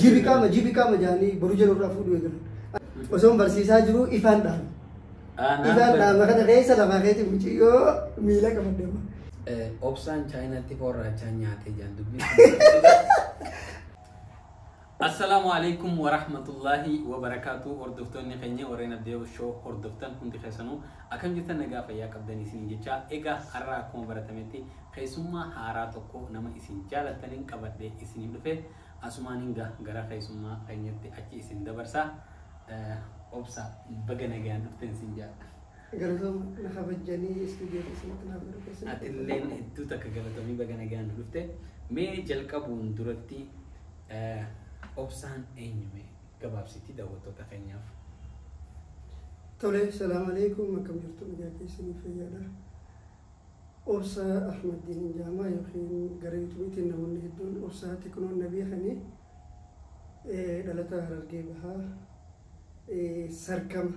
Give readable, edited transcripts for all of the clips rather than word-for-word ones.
Jibi qaama jedhanii boru jedhu irraa fuudhuu eegalan. Osoo barsiisaa jiru ifaan dhaama. Ifaan dhaama kana keessa lafaa keetti mucayyoo miila qabadde. Obsaan Chaayinaatti foorraachaa nyaatee jaan dubbii. Assalaamu alaikum wa rahmatullahi wa barakaatu. Hordoftoonni keenya warreen Abdii Show hordoftan hundi keessanuu akkam jirtan? Nagaa fayyaa qabdan isin jecha. Egaa har'a akkuma baratametti keessummaa haaraa tokko nama isin jaalattaniin qabadhee isin dhufe. Asumaan hinga gara keessummaa keenyatti achi isin dabarsa. Obsa, baga nagaan dhufteen isin jaadha. Galatooma, na kabajjanii istuudiyoo keessatti naaf godhu keessatti. Atilleen hedduu takka galatamii, baga nagaan dhufte. Mee jalqabuun duratti obsaan eenyume gabaabsitti daawwattoota keenyaaf? Tole, salaam alaikum, akkam jirtu? Nagaa keessanii, fayyaadha. Obsa Ahmadiin Jaamaa yookiin gara yuutuubiitiin namoonni hedduun Obsaa Teknoon na beekanii, dhalata Harargee Bahaa, Sarkama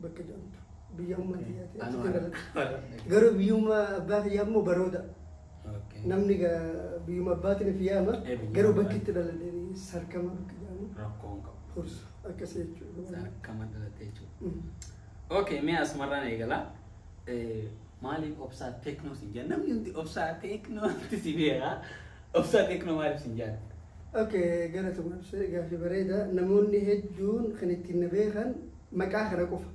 bakka jedhamtu, biyya ummaa kiyyaati achitti dhalate. Garuu biyyummaa abbaa kiyyaa immoo Barooda. Namni biyyuma abbaatiin fi yaama, garuu bakki itti dhaladhe Sarkama bakka jedhamu. Rakkoon qabu. Hursu akkasii jechuudha. Sarkama dhalate jechuudha. Okay, mee asumarraan eegala. Maaliif Obsaa Teknoo sin jedhan? Namni hundi Obsaa Teknootti si beeka. Obsaa Teknoo maaliif sin jedhan? Okay, galatuma ibsee, gaaffii bareeda. Namoonni hedduun kan ittiin na beekan maqaa kana qofa.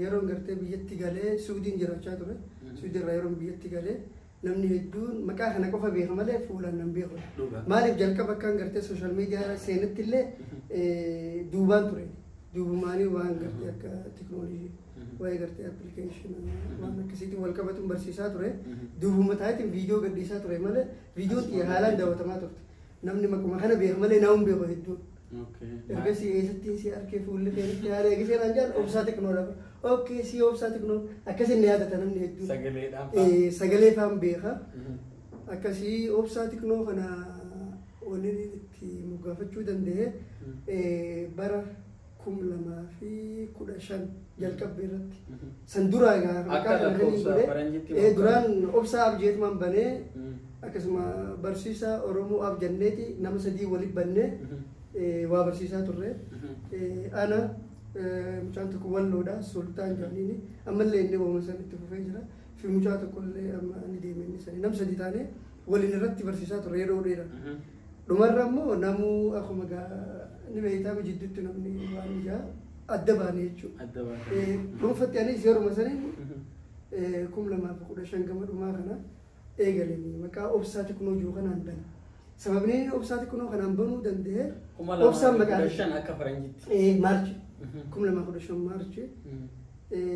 Yeroon gartee biyyatti galee Suudiin jiraachaa ture. Suudiirraa yeroon biyyatti galee namni hedduun maqaa kana qofa beeka malee fuulaan nan beeku. Maaliif, jalqaba akkaan gartee social media seenatti illee duubaan ture. Duubumaanii waan gartee akka teknoolojii, waa'ee gartee application waan akkasiitiin wal qabatuun barsiisaa ture. Duubuma taa'itiin viidiyoo gadhiisaa ture malee viidiyoon xiyya haalaan daawwatamaa turte. Namni maquma kana beeka malee nama hin beeku hedduun. Ergasii eessatti si arkee, fuulli keetti haala eegisee naan jedhan, Obsaa Teknoodha. Okay, si Obsaa Teknoo akkasin ni yaadata namni hedduun. Sagaleedhaan. Sagalee faan beeka. Akkasii Obsaa Teknoo kana wanni itti moggaafachuu danda'e bara 2015 jalqabbii irratti. San duraa egaa maqaa kana kan hin godhe duraan Obsaa Abjeetumaan banee, akkasuma barsiisaa Oromoo Abjanneeti nama sadii walitti bannee waa barsiisaa turre. Ana, mucaan tokko Walloodha, Sultaan Jaaniini, ammallee inni waama san itti fufee jira. Fi mucaa tokko illee amma ni deeme, inni sanii nam sadii taanee waliin irratti barsiisaa turre yeroo dheeraa. Dhumarra immoo namuu akkuma ni beektaa, jidduutti namni waan ijaa adda baane jechuudha. Adda baane. Dhuunfatti anis yeruma saniin 2015 gama dhumaa kana eegalanii maqaa Obsaa Teknoolojii kanaan bane. Sababni inni Obsaa Teknoo kanaan banuu danda'e Obsaan maqaa 5 akka faranjitti. Maarchi, 2015 Maarchi,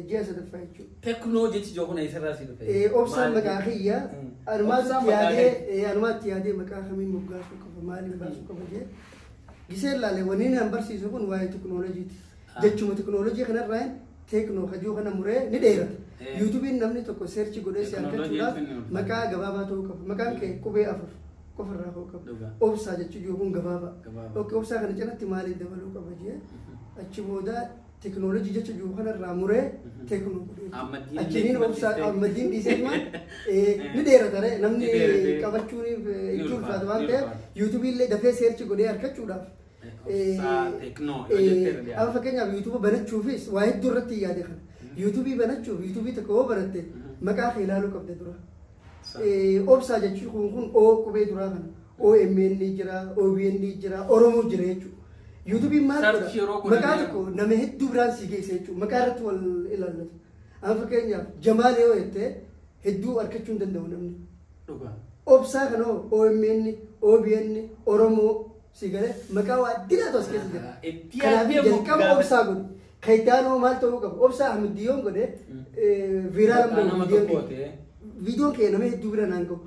ji'a sadaffaa jechuudha. Teknoo jechi jiru kun eessarraa si dhufe? Obsaan maqaa kiyya, anumaatti yaadee maqaa kamiin moggaasuu qaba, maaliin baasuu qaba jee gisee ilaalee, wanni inni barsiisu kun waa'ee teknooloojiiti. Jechuma teknooloojii kanarraa teeknoo hajuu kana muree ni dheerata. Yuutuubiin namni tokko search godhee si argachuudhaaf maqaa gabaabaa ta'uu qaba. Maqaan kee qubee afur qofarraa ta'uu qaba. Obsaa jechuun kun gabaabaa. Okay, Obsaa kana cinatti maaliin dabaluu qaba jee achi booda teknooloojii jecha jiru kanarraa muree teeknoo godhee. Achiniin Obsaa Ahmadiin dhiisee maal ni dheerata ree, namni qabachuuniif itti ulfaata waan ta'eef, yuutuubii illee dafee search godhee argachuudhaaf. Amma fakkeenyaaf yuutuuba banachuufis waa hedduu irratti yaade kana. Yuutuubii banachuuf, yuutuubii tokko yoo banatte maqaa kee ilaaluu qabda dura. Obsaa jechuun kun O qubee duraa kana OMN jira, OBN jira, Oromoo jira jechuudha. Yuutuubiin maal godha? Maqaa tokko nama hedduu biraan si geessa jechuudha. Maqaa irratti wal ilaallata. Amma fakkeenyaaf Jamaal yoo jette hedduu argachuu hin danda'u namni. Obsaa kana OMN, OBN, Oromoo si galee maqaa waa dilaatu as keessa jira. Kanaaf jalqaba Obsaa godhe. Kan itti aanu maal ta'uu qaba? Obsaa Ahmadiyoon godhe viral bahu. Viidiyoon kee nama hedduu bira naan gahu.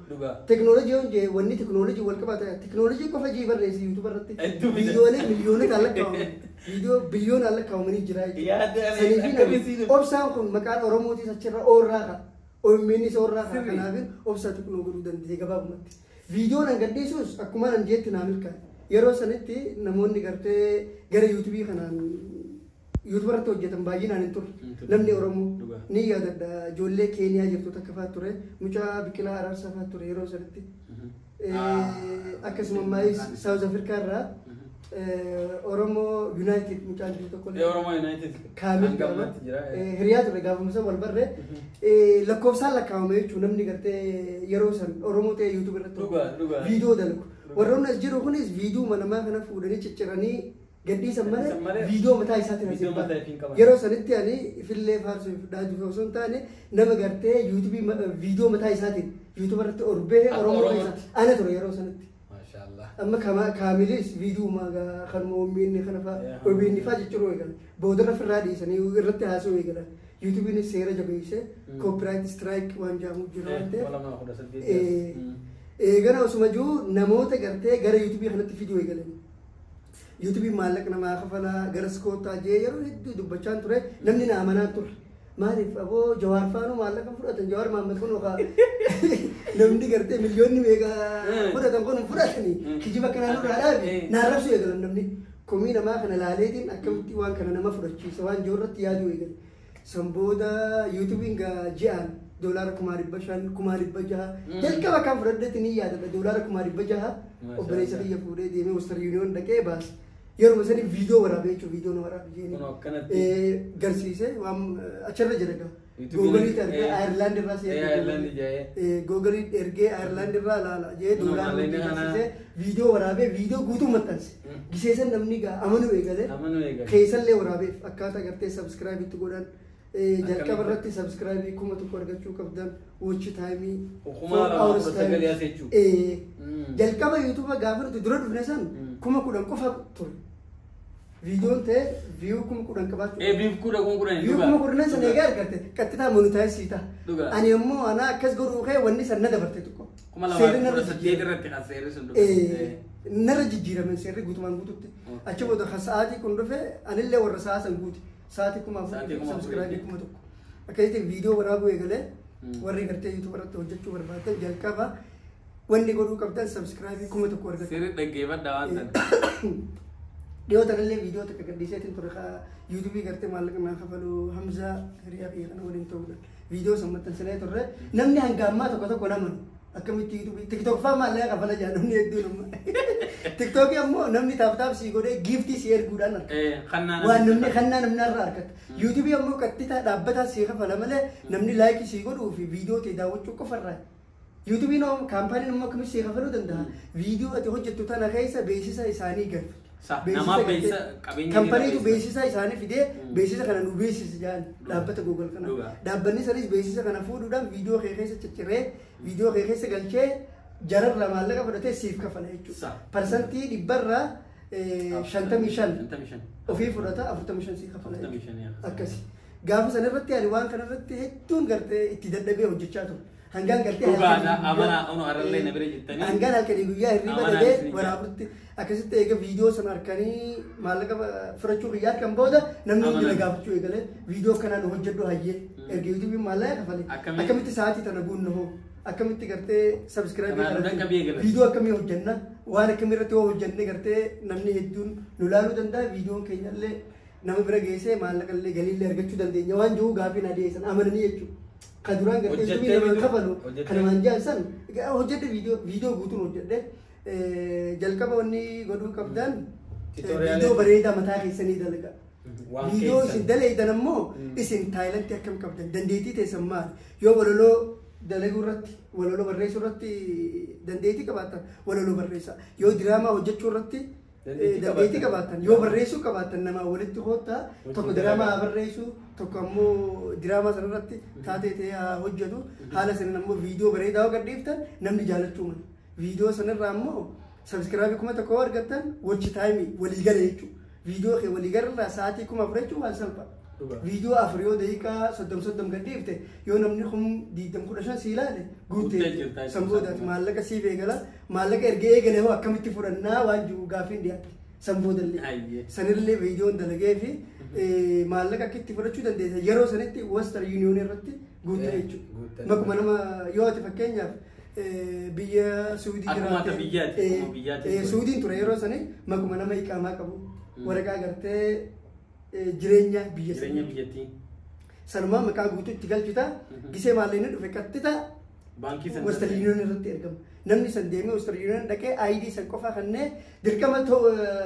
Teknoolojii yoon jee, wanni teknoolojii wal qabata, teknoolojii qofa jee barreessi yuutuuba irratti. Viidiyoolee miliyoonota lakkaa'aman. Viidiyoo biliyoonaan lakkaa'amanii jira jechuudha. Obsaan kun maqaan Oromootis achirra oorraa ka'a. OMN isa oorraa ka'a. Kanaaf Obsaa Teknoo godhuu danda'e gabaabumatti. Viidiyoon an gadhiisus akkuma an jeetti naa milkaa'e. Yeroo sanitti namoonni gartee gara yuutuubii kanaan yuutuuba irratti hojjetan baay'inaan hin turre. Namni Oromoo ni yaadadha, ijoollee Keeniyaa jirtu takka fa'aa ture. Mucaa Biqilaa Araarsaa fa'aa ture yeroo sanitti. Akkasuma ammaayis South Africa irraa Oromoo United mucaan jiru tokko illee. Oromoo United. Kaamil jedhama. Hiriyaa ture gaafuma san wal barree lakkoofsaan lakkaawame jechuun namni gartee yeroo san Oromoo ta'e YouTube irratti viidiyoo dalagu. Warroonni as jiru kunis viidiyoo namaa kana fuudhanii cicciranii gadhiisan malee viidiyoo mataa isaatiin asii ba'a. Yeroo sanitti ani ifillee faarsuuf dhaajuuf osoo hin taane nama gartee yuutuubii viidiyoo mataa isaatiin yuutuuba irratti ol bahee Oromoo keessa ana ture yeroo sanitti. Amma kaamilis viidiyoo kanuma OBN kana fa'aa OBN fa'aa cicciruu eegalan. Boodarra firraa dhiisanii irratti haasa'uu eegalan. Yuutuubiin seera jabeessee copyright strike waan jedhamu jira waan ta'eef. Eegana osuma jiru namoota gartee gara yuutuubii kanatti fiduu eegalan. Yuutuubiin maallaqa namaa kafalaa gara iskoottaa jee yeroo hedduu dubbachaan ture namni na amanaa ture. Maaliif aboo Jawaar faanuu maallaqa fudhatan Jawaar Mahammad kun yookaan namni gartee miliyoonni meeqa fudhatan kun fudhatanii kijiba kanaa nurraa dhaabe na arrabsuu eegalan namni. Komii namaa kana laaleetiin akkamitti waan kana nama fudhachiisa waan jiru irratti yaaduu eegale. San booda yuutuubiin ji'aan $500,000 $600,000 jalqaba kan fudhadhetti ni yaadadha $600,000 obboleessa kiyya fuudhee deemee Western Union dhaqee baase. Yeroo sani viidiyoo waraabee jechuun viidiyoo na waraabee jeeni garsiise waan achirra jira gaa. Googoliitti ergee Ayirlaand irraa si Googoliitti ergee Ayirlaand irraa laala jee doolaara garsiise viidiyoo waraabee viidiyoo guutuu maxxanse. Giseesan namni gaa amanuu eegale keessallee waraabeef akkaataa gartee sabskiraayib itti godhan. Jalqaba irratti sabskiraayibii 1000 argachuu qabdan watch time 2009 jalqaba yuutuuba gaafa nuti dura dhufne san 10,000 qofa ture. Viidiyoon ta'e viyuu 10,000 qabaachuu. Viyuu 10,000. Viyuu 10,000 san egaa argatte qaxxitaa monitaayiz ta'a. Ani ammoo ana akkas godhuu ka'e wanni san na dabarte xiqqoo. 2018 irratti kan seerri sun dhufe. Narra jijjiirame seerri guutumaan guututti. Achi booda kan sa'aatii kun dhufe anillee warra sa'aa san guute. Sa'aatii 4,000 sabskiraayibii 1,000. Akkasitti viidiyoo waraabuu eegalee warri gartee yuutuuba irratti hojjechuu barbaadan jalqaba wanni godhuu qabdan sabskiraayibii 1,000 argatu. Seerri dhaggeeffadha waan sana. Dhiyoo tanallee viidiyoo takka gadhiiseetiin ture yuutuubii gartee maallaqa naa kafaluu Hamzaa hiriyaa kiyya kana waliin ta'uudhaan viidiyoo san maxxansinee turre namni hanga ammaa tokko tokko namanu akkamitti yuutuubii tiktook fa'aa maallaqa kafala jaa namni hedduun amma tiktookii ammoo namni taaptaap sii godhee giiftii sii erguudhaan argata waan namni kannaa namni irraa argata yuutuubii ammoo qaxxitaa dhaabbataa sii kafala malee namni laayikii sii godhuu fi viidiyoo ta'e daawwachuu qofarraa. Yuutuubiin kaampaaniin ammoo akkamitti sii kafaluu danda'a viidiyoo ati hojjettu tana keessa beeksisa isaanii galfatu. Kampaniitu beeksisa isaanii fidee beeksisa kana nu beeksisa jedhan dhaabbata Google kana. Dhaabbanni sanis beeksisa kana fuudhuudhaan viidiyoo kee keessa cicciree viidiyoo kee keessa galchee jararraa maallaqa fudhatee siif kafala jechuudha. Parsantii 55% ofii fudhata 45 siif kafala jechuudha. Akkasi. Gaafa sana irratti ani waan kana irratti hedduun gartee itti dadhabee hojjechaa ture. Hangaan gartee hangaan halkanii guyyaa hirriba dhabee waraabutti akkasitti eega viidiyoo sana harkanii maallaqa fudhachuu kiyyaa harkan booda namni hundi na gaafachuu eegale viidiyoo akkanaa nu hojjedhu hayyee erga yuutuubiin maallaqa kafale akkamitti sa'aatii tana guunna hoo akkamitti gartee sabskiraayibii viidiyoo akkamii hojjenna waan akkamii irratti hoo hojjenne gartee namni hedduun nu laaluu danda'a viidiyoon keenya illee nama bira geessee maallaqa illee galiillee argachuu dandeenya waan jiru gaafii na dhiyeessan amananii jechuudha. Kan duraan gartee yuutuubii namaan kafalu kan namaan jaan san hojjedhe viidiyoo guutuun hojjedhe jalqaba wanni godhuu qabdan viidiyoo bareedaa mataa keessanii dalagaa. Viidiyoo isin dalagan ammoo isin taayilantii akkam qabdan dandeettii teessan maali yoo walaloo dalaguu irratti walaloo barreessuu irratti dandeettii qabaattan walaloo barreessaa yoo diraamaa hojjechuu irratti dandeettii qabaattan yoo barreessuu qabaattan namaa walitti hoottaa tokko diraamaa haa barreessu tokko ammoo diraamaa sana irratti taatee ta'ee haa hojjetu haala sanin ammoo viidiyoo bareedaa yoo gadhiiftan namni jaalachuu mala viidiyoo sanarraa ammoo sabskiraabii 1,000 argattan watch time waliigala jechuudha viidiyoo kee waliigalarraa sa'aatii 4,000 jechuun waan salphaa. Viidiyoo 4 yoo daqiiqaa 30 gadhiifte yoo namni 20,15 si ilaale guuttee sanboodaati maallaqa siif eegala maallaqa erga eegale hoo akkamitti fudhannaa waan jiru gaafiin dhiyaate sanboodallee sanillee viidiyoon dalagee fi maallaqa akka itti fudhachuu dandeessa yeroo sanitti Western Union irratti guuttee jechuudha. Makuma nama yoo ati fakkeenyaaf biyya Suudii jiraatte Suudiin ture yeroo sani makuma nama iqaamaa qabu waraqaa gartee jireenya biyya biyyattii. Sanumaa maqaa guutuu itti galchita gisee maallaqni dhufe qaxxita Baankii san Western Union irratti ergama. Namni san deemee Western Union dhaqee ID san qofa kannee dirqama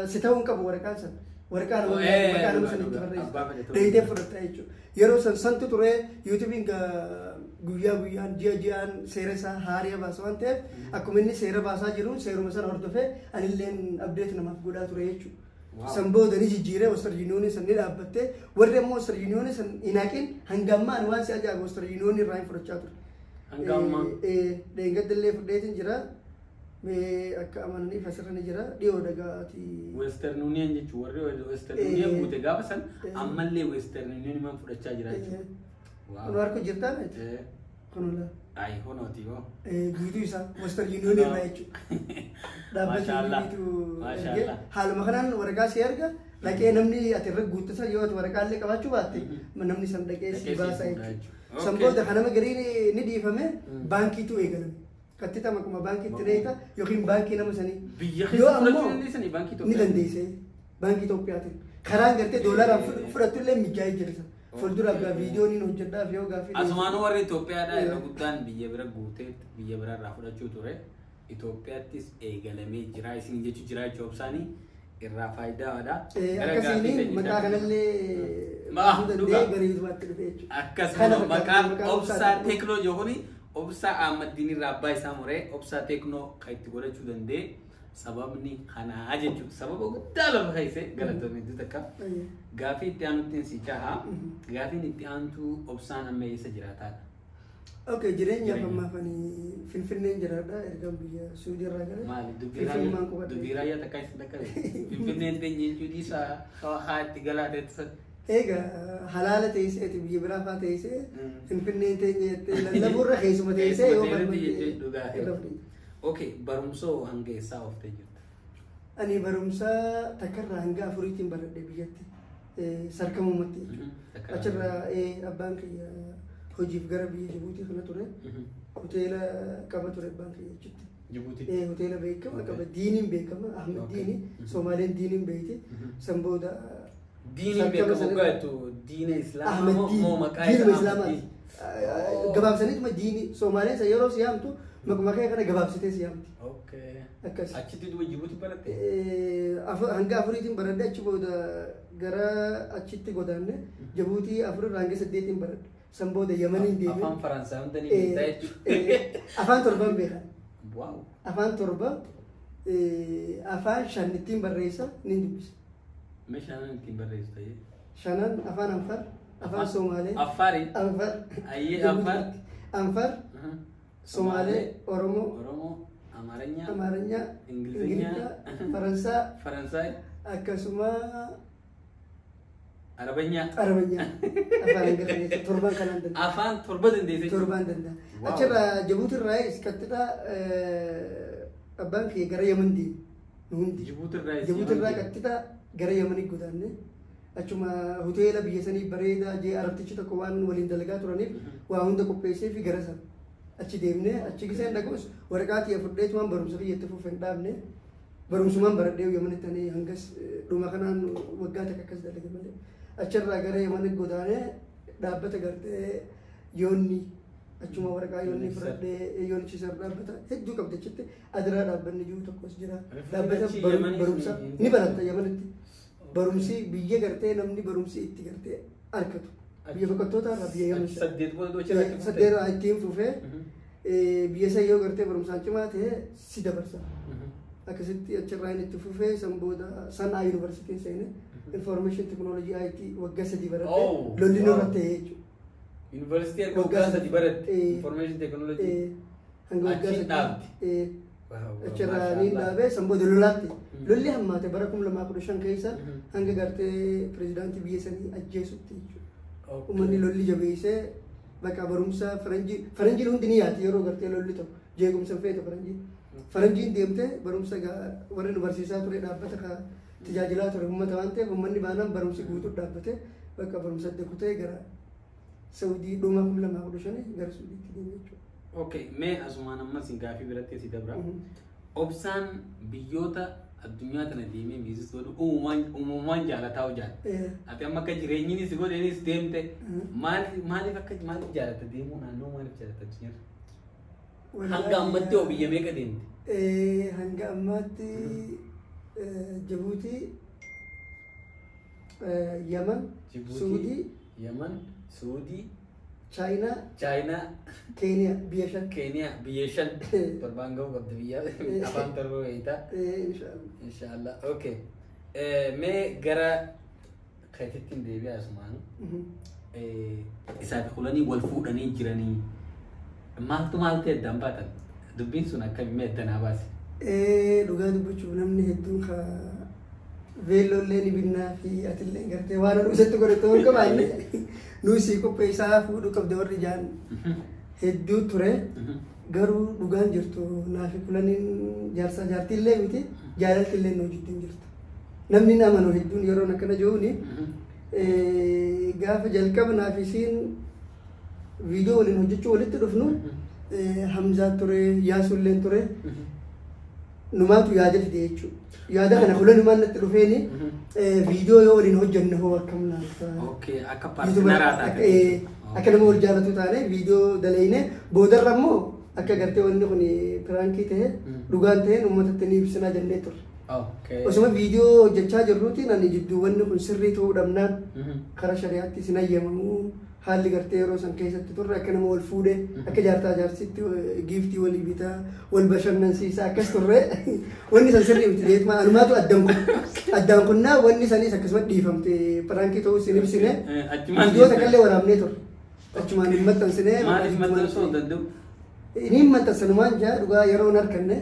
si ta'uu hin qabu waraqaan san. Waraqaa nama maqaa nama san itti barreessa. Dheeyitee fudhatta jechuudha. Yeroo san santu ture YouTube'n guyyaa guyyaan ji'a ji'aan seera isaa haaraa baasa waan ta'eef akkuma inni seera baasaa jiruun seeruma sana hordofee anilleen update namaaf godhaa ture jechuudha. San booda ni jijjiiree Western Union san ni dhaabbattee warri ammoo Western Union san hin haqin hanga ammaa ani waan si ajaa'ibu Western Union irraa hin fudhachaa ture. Hanga ammaa? Dheengadda illee fudheetiin jira. Mee akka amananiif asirra ni jira. Dhiyoo dhagaati. Western Union jechuun warri Western Union guute gaafa san ammallee Western Union man fudhachaa jira jechuudha. Kun harka jirtaa miti? Kun ola. Ayi honooti yoo. Guutuu isaa Western Union irraa jechuudha. Dhaabbata ergee haaluma kanaan waraqaa si erga dhaqee namni ati irra guuttisa yoo ati waraqaa illee qabaachuu baatte namni san dhaqee si baasa jechuudha. San booda kanama gariin ni dhiifame baankiitu eegalame. Kattita makuma baankiitti reeta yookiin baankii nama sanii. Biyya keessa fudhachuu dandeessanii baankii Itoophiyaa? Ni dandeesse. Baankii Itoophiyaatiin. Karaan gartee doolaaraan fudhattu illee mijaa'ee jira. Fuulduraaf gaa viidiyoon hin hojjedhaaf yoo gaaffii. Asumaanuu warri Itoophiyaadhaa irra guddaan biyya bira guutee biyya biraarraa fudhachuu ture. Itoophiyaattis eegalamee jira isin jechuu jira jechuu obsaanii irraa faayidaadha. Akkasiin maqaa kanallee danda'ee gara YouTubeatti dhufe jechuudha. Akkasuma maqaan Obsaa Teeknoo jedhu Obsaa Ahmaddiin irraa abbaa isaa muree Obsaa Teeknoo kan itti godhachuu danda'e sababni kanaa jechuudha. Sababa guddaa lafa keessa galatoomee takka. Gaafii itti aanutti si caha. Gaafiin itti aantu Obsaan amma eessa jiraataadha? Okay, jireenyaaf ammaaf ani Finfinneen jiraadha ergaan biyya Suudii irraa gale. Maali dubbii raayyaa takka isin takka Finfinneen teenye jechuu dhiisaa haa itti galaa ta'e. Egaa halaala teesseeti biyya biraa fa'aa teessee Finfinneen teenye jettee lallabuurra keessuma teessee yoo barbaadde. Okay, barumsoo hanga eessaa ooftee jirta? Ani barumsa takkarraa hanga afuriitiin baradhe biyyatti sarkamumatti jechuudha. Achirraa abbaan kiyya hojiif gara biyya Jibuutii kana ture. Hoteela qaba ture abbaan kiyya achitti. Jibuutii? Hoteela beekama qaba. Diiniin beekama. Ahmed Diini. Somaaleen diiniin beekti. San booda Diiniin beekamu gaatu diina Islaamaa moo maqaa isaa Islaamaati. Gabaabsaniituma diini Somaaleen isa yeroo si yaamtu maquma kee kana gabaabsitee si yaamti. Akkas. Achitti duuba Jibuutii baratte? Hanga afuriitiin baradhe achi booda gara achitti godaanne Jibuutii afurirraa hanga saddeetiin baradhe. San booda Yamaniin deeme. Afaan Faransaay hunda ni beektaa jechuudha. Afaan torban beekan. Afaan torba afaan shan ittiin barreessa ni dubbisa. Mee shanan ittiin barreessu ta'ee? Shanan afaan Anfar, afaan Somaalee. Affaari? Anfar. Ayyee Anfar. Anfar. Somaalee, Oromoo. Oromoo, Amaaranyaa. Amaaranyaa. Ingilizyaa. Faransaa. Faransaay. Akkasuma. Arabanyaa. Arabanyaa. Afaan Ingilizyaa torban kanaan danda'a. Afaan torba dandeessa. Torban danda'a. Achirraa Jibuutirraa qaxxixaa abbaan kiyya gara Yaman deeme. Nu hundi. Jibuutirraa. Jibuutirraa qaxxixaa gara Yamanii godaanne achuma hoteela biyya sanii bareedaa jee arabtichi tokko waan waliin dalagaa turaniif waa hunda qopheessee fi gara sana achi deemnee achi giseen dhaqus waraqaa tiyya fudheetu waan barumsa kiyyatti fuuf hin dhaabne barumsumaan baradhee Yamanitti ani hangas dhuma kanaan waggaa takka akkas dalage malee achirraa gara Yamanii godaanee dhaabbata gartee yoonni achuma waraqaa yoonni fudhadhee yoonichi dhaabbata hedduu qabdi achitti adiraa dhaabbanni jiru tokkos jira dhaabbata barumsa ni baratta Yamanitti. Barumsi biyya gartee namni barumsi itti gartee argatu. Biyya baqattoota irraa biyya Yaman. Saddeet ittiin fufee biyya san yoo gartee barumsaan cimaa ta'e si dabarsa. Akkasitti achirraa inni itti fufee san booda Sanaa yuunivarsiitiin seene information technology IT waggaa sadii baradhe lolli nurra ta'e jechuudha. Yuunivarsiitii erga waggaa sadii baratte information technology. Hanga waggaa sadii. Achirraa niin dhaabee san booda lolaatti. Lolli hammaate bara 2015 keessa hanga gartee pirezidaantii biyya sanii ajjeesutti jechuudha. Uummanni lolli jabeessee bakka barumsa faranjiin hundi ni yaati yeroo gartee lolli ta'u jeequmsa feete faranjiin. Faranjiin deemtee barumsa warri nu barsiisaa ture dhaabbata ka tajaajilaa ture uummata waan ta'eef uummanni baanaan barumsi guutuu dhaabbate bakka barumsa adda kutee gara Saudii dhuma 2015 gara Suudiitti deeme jechuudha. Okay, mee asumaan ammas gaafii biratti si dabra. Obsaan biyyoota addunyaa tana deemee viizit godhu uumamaan jaalataa hojjaata. Ati amma akka jireenyinis godheenis deemte maaliif akka maaliif jaalatta deemuu naannoo maaliif jaalatta addunyaarra? Hanga ammatti hoo biyya meeqa deemte? Hanga ammaatti Jabuutii, Yaman, Suudii, Yaman, Suudii, Chaayinaa, Chaayinaa, Keeniyaa biyya 5. Keeniyaa biyya 5. Torbaan ga'uu qabdi biyya afaan 7 wayitaa. Inshaallah. Inshaallah. Okay. Mee gara keetitti hin deebi'aa asumaan. Isaa fi Kulanii wal fuudhanii jiranii maaltu maal ta'e addaan baatan? Dubbiin sun akkamii addanaa baase? Dhugaa dubbachuuf namni hedduun ka veelloollee ni binnaa fi atillee gartee waan oduu isatti godhe ta'uu hin qabaanne nuyi sii qopheessaa fuudhuu qabda warri ijaan hedduu ture. Garuu dhugaan jirtu naafi Kulaniin jaarsaa jaartiillee miti, jaalaltillee nu wajjin jirtu. Namni nama nu hedduun yeroon akkana jiruuni gaafa jalqaba naaf isiin viidiyoo waliin hojjechuu walitti dhufnu Hamzaa ture, Yaasulleen ture, numaatu yaada fide jechuudha. Yaada kana Kulanumaan natti dhufeeni viidiyoo yoo waliin hojjenne hoo akkam laata? Okay, akka partneraa taate. Akka nama wal jaalatu taane viidiyoo dalayne boodarra immoo akka gartee wanni kun prankii ta'e dhugaan ta'een uummatatti ni ibsinaa jennee turre. Osuma viidiyoo hojjechaa jirruutiin ani jidduu wanni kun sirrii ta'uu dhabnaan karaa shari'aatti isin hayyamamuu haalli gartee yeroo san keessatti turre akka nama wal fuudhee akka jaartaa jaarsitti giiftii walii bitaa wal bashannansiisaa akkas turre wanni san sirrii miti jeetuma anumaatu addaan kunnaa wanni sanis akkasuma dhiifamte prankii ta'uu isin ibsine viidiyoo takkallee waraabnee turre achumaan hin maxxansine. Maaliif maxxansuu danda'u? Inni hin maxxansanumaan jaa dhugaa yeroo hin harkanne.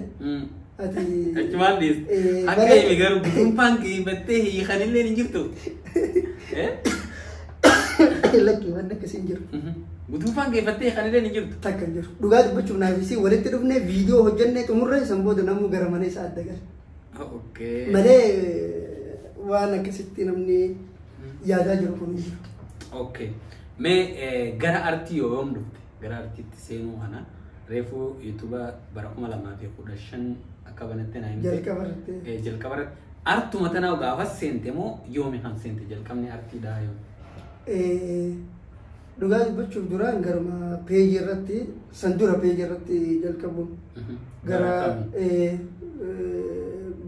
Achumaan dhiiste. Akka himi garuu guduunfaan kiifattee hiikanillee hin jirtu. Lakki wanni akkasii hin jiru. Guduunfaan geeffattee hiikanillee hin jirtu. Takka hin jiru. Dhugaa dubbachuuf naafisii walitti dhufnee viidiyoo hojjennee xumurree san booda namuu gara mana isaa adda gala. Malee waan akkasitti namni yaadaa jiru kun hin jiru. Okay. Mee gara artii yoo yoom dhufte? Gara artiitti seenuu kana reefuu yuutuuba bara 2015 akka banatte naa himte. Jalqaba irratti. Jalqaba irratti. Artuma tanaa gaafas seente moo yoomi kan seente jalqabni artiidhaa yoom? Dhugaa dubbachuuf duraan garuma peejii irratti san dura peejii irratti jalqabuun gara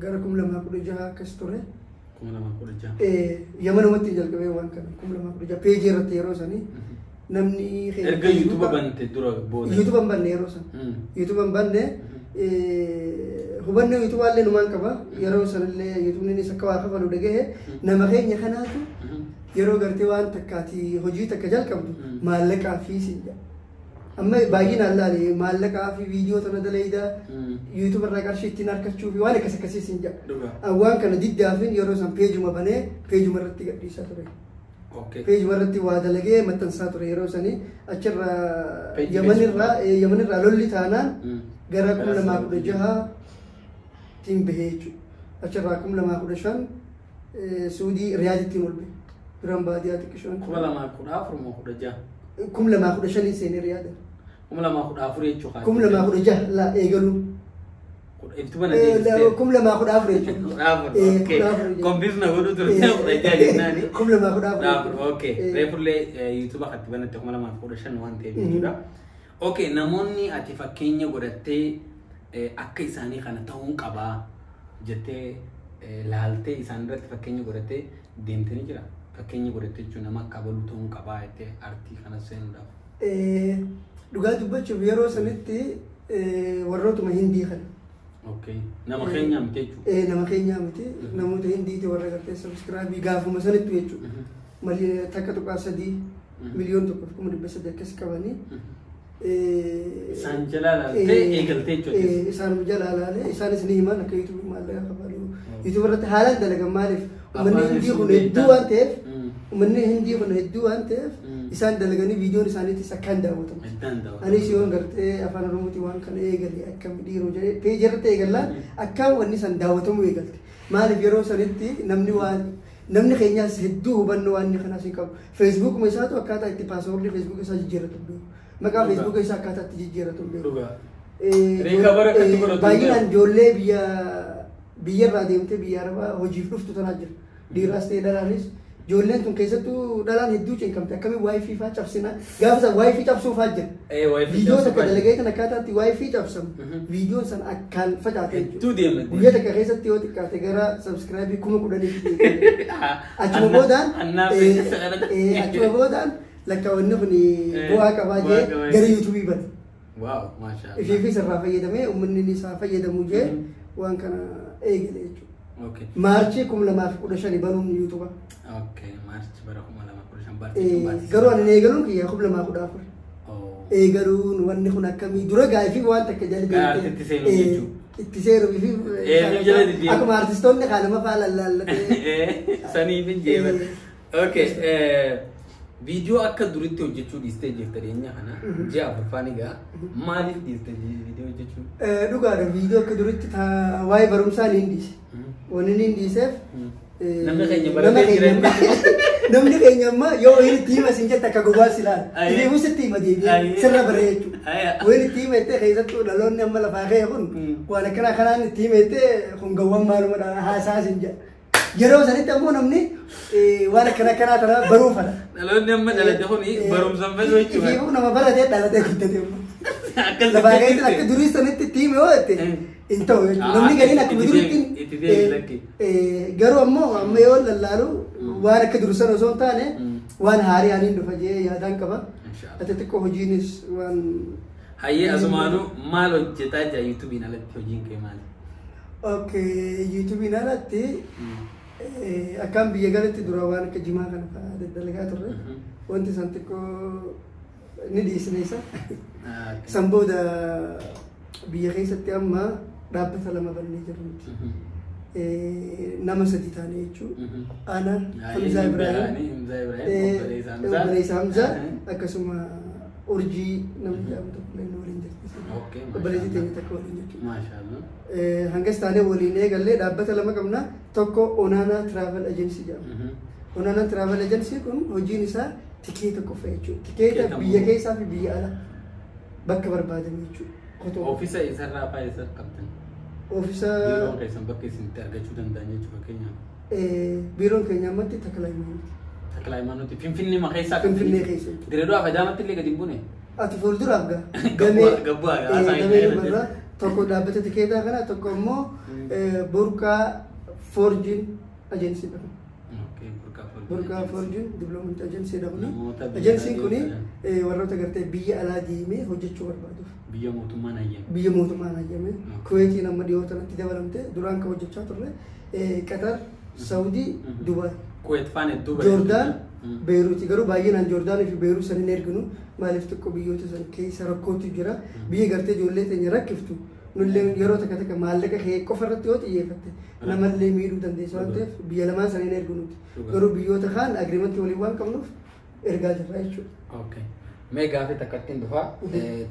2016 akkas ture. 2016. Yamanumatti jalqabee waan kana 2016 peejii irratti yeroo sanii namni Erga yuutuuba bante dura booda. Yuutuuba hin banne yeroo san. Yuutuuba hin banne hubannoo yuutuubaallee numaan qaba. Yeroo sanillee yuutuubnis akka waa kafalu dhagahe nama keenya kanaatu yeroo gartee waan takkaati hojii takka jalqabdu maallaqaa fi siin jedha. Amma baay'inaan laale maallaqaa fi viidiyoo tana dalayda yuutuuba irraa qarshii ittiin harkachuu fi waan akkas akkasii siin jedha. Waan kana diddaafin yeroo san peejuma banee peejuma irratti gadhiisaa ture. Peejuma irratti waa dalagee maxxansaa ture yeroo sanii achirraa Yamanirraa lolli taanaan gara 2016 tiin bahee jechuudha. Achirraa 2015 Suudii Riyaadittiin ol bahe. Duraan baadiyyaa xiqqishoon. 2014 moo 16? 2015 seenee Riyaada. 2014 jechuudha. 2016 laa eegaluu. Iftu bana deebistee. 2014 jechuudha. 14. Kompiis na godhu turte 16 jennaani. 2014. Okay. Reefullee yuutuuba katti banatte 2015 waan ta'eef jechuudha. Okay, namoonni ati fakkeenya godhattee akka isaanii kana ta'uun qabaa jettee laaltee isaan irratti fakkeenya godhattee deemtee ni jira. Fakkeenya godhattee jechuun nama akka abaluu ta'uun qabaa jettee artii kana seenuudhaaf. Dhugaa dubbachuuf yeroo sanitti warrootuma Hindii kana. Okay. Nama keenya miti jechuudha. Nama keenya miti. Namoota Hindiiti warra gartee sabskraabii gaafuma sanatti jechuudha. Malee 1.3 miliyoon 1,300 akkas qabanii. Isaan jalaa laaltee eegaltee jechuudha. Isaan jalaa laalee isaanis ni himan akka yuutuubii maallaqa kafalu. Yuutuubii irratti haalaan dalagan maaliif uummanni Hindii kun hedduu waan ta'eef uummanni Hindii kun hedduu waan ta'eef isaan dalaganii viidiyoon isaaniitis akkaan daawwatamu. Anis yoon gartee afaan Oromootiin waan kana eegale akkam dhiiroo jedhee peejii irratti eegallaan akkaan wanni san daawwatamuu eegalte. Maaliif yeroo sanitti namni waan namni keenyaas hedduu hubannoo waan kanaas hin qabu. Feesbuukuma isaatu akkaataa itti paaswoordii feesbuuk isaa jijjiirratu hin beeku. Maqaa feesbuuk isaa akkaataa itti jijjiirratu hin beeku. Baay'inaan ijoollee biyyarraa deemtee biyya arabaa hojiif dhuftu tanaa jira. Dhiiraas ta'e dhalaanis Ijoolleen tun keessattuu dhalaan hedduu cinqamte akkamiin WiFi faa cabsina gaafa san WiFi cabsuu faa jira. Viidiyoo takka dalageetan akkaataatti WiFi cabsamu viidiyoon san akkaan facaate jechuudha. Guyyaa takka keessatti yoo xiqqaate gara subscribe 10,000. Achuma boodaan achuma boodaan lakkaawwanni kun bu'aa qabaa jee gara YouTubeii bane. Waaw maashaa. Ifiifis irraa fayyadamee uummanni isaa fayyadamu jee waan kana eegale jechuudha. March 2015 banuun YouTubea. Okay, March bara 2015 Garuu ani eegaluun kiyya 2014. Eegaluun wanni kun akkamii dura gaafii waan takka jala deemtee itti seenuu fi akkuma artistoonni kaanama fa'aa lallaallatee. Saniif hin jeeban. Okay, viidiyoo akka duritti hojjechuu dhiistee jirta dhiyeenya kana ji'a afurfaan egaa maaliif dhiiste viidiyoo hojjechuu? Dhugaadha viidiyoo akka duritti waa'ee barumsaa ni dhiise. Wanni ni dhiiseef Namni keenya baratee jira. Namni keenya amma yoo wayii itti hima siin jette akka gogaas ilaala. Ifiifuu sitti hima deebi'ee sirra baree jechuudha. Wayiin itti hima jettee keessattuu dhaloonni amma lafaa ka'e kun waan akkanaa kanaan itti hima jettee kun gawwan maaluma haasaa siin jedha. Yeroo sanitti ammoo namni waan akkana kanaa tana baruu fedha. Dhaloonni amma dhalate kun barumsaan fedhu jechuudha. Ifiifuu nama baratee dhalatee guddate. Lafaa ka'eetti akka durii sanitti itti hime yoo jette hin ta'u jechuudha. Namni galiin akkuma duriitti garuu ammoo amma yoo lallaalu waan akka dur sana osoo hin taane waan haarii aniin dhufa jee yaadaan qaba. Ati xiqqoo hojiinis waan. Hayyee asumaanuu maal hojjetaa jira YouTubeiin alatti hojiin kee maali? Okay, YouTubeiin alatti akkaan biyya galatti dura waan akka jimaa kana fa'aa daddalagaa turre. Wanti san xiqqoo ni dhiisne isa. San booda biyya keessatti amma dhaabbata lama bannee jirru nuti. Nama sadi taane jechuudha. Ana Hamzaa Ibrahim, obboleessa Hamzaa akkasuma Urjii namni jedhamu tokko illee waliin jirti. Obboleettii teenya takka waliin jechuudha. Hangas taanee waliin eegallee dhaabbata lama qabna. Tokko Onaanaa Travel Agency jedhama. Onaanaa Travel Agency kun hojiin isaa tikeeta qofa jechuudha. Tikeeta biyya keessaa fi biyya alaa bakka barbaadame jechuudha. Ofiisa isarraa fa'aa isa qabdan? Ofiisa. Biiroon keessan bakka isin itti argachuu danda'an jechuudha fakkeenyaaf. Biiroon keenya ammatti Takla Hayimaanooti. Takla Hayimaanooti. Finfinnee ma keessaa? Finfinnee keessa. Dirreedoo Afadaamatti illee gadi hin buune? Ati fuulduraaf gaa. Damee namarraa tokko dhaabbata tikeetaa kana tokko immoo Burqaa Forjin Agency dha. Burqaa Forjin Development Agency dha kuni. Agensiin kuni warroota gartee biyya alaa deemee hojjechuu barbaaduuf. Biyya mootummaan hayyame. Biyya mootummaan hayyame. Kuweetiin amma dhiyoo tanatti dabalamte duraan kan hojjechaa turre Qatar, Saawudii, Dubaay. Kuweet faan hedduu Joordaan, Beeruuti garuu baay'inaan Joordaanii fi Beeruut san hin erginu maaliif xiqqoo biyyoota san keessa rakkootu jira. Biyya gartee ijoollee teenya rakkiftu nullee yeroo takka takka maallaqa kee qofa irratti yoo xiyyeeffatte namallee miidhuu dandeessa waan ta'eef biyya lamaan san hin erginu nuti. Garuu biyyoota kaan agreementii waliin waan qabnuuf ergaa jirra jechuudha. Mee gaafii takkattiin dhufaa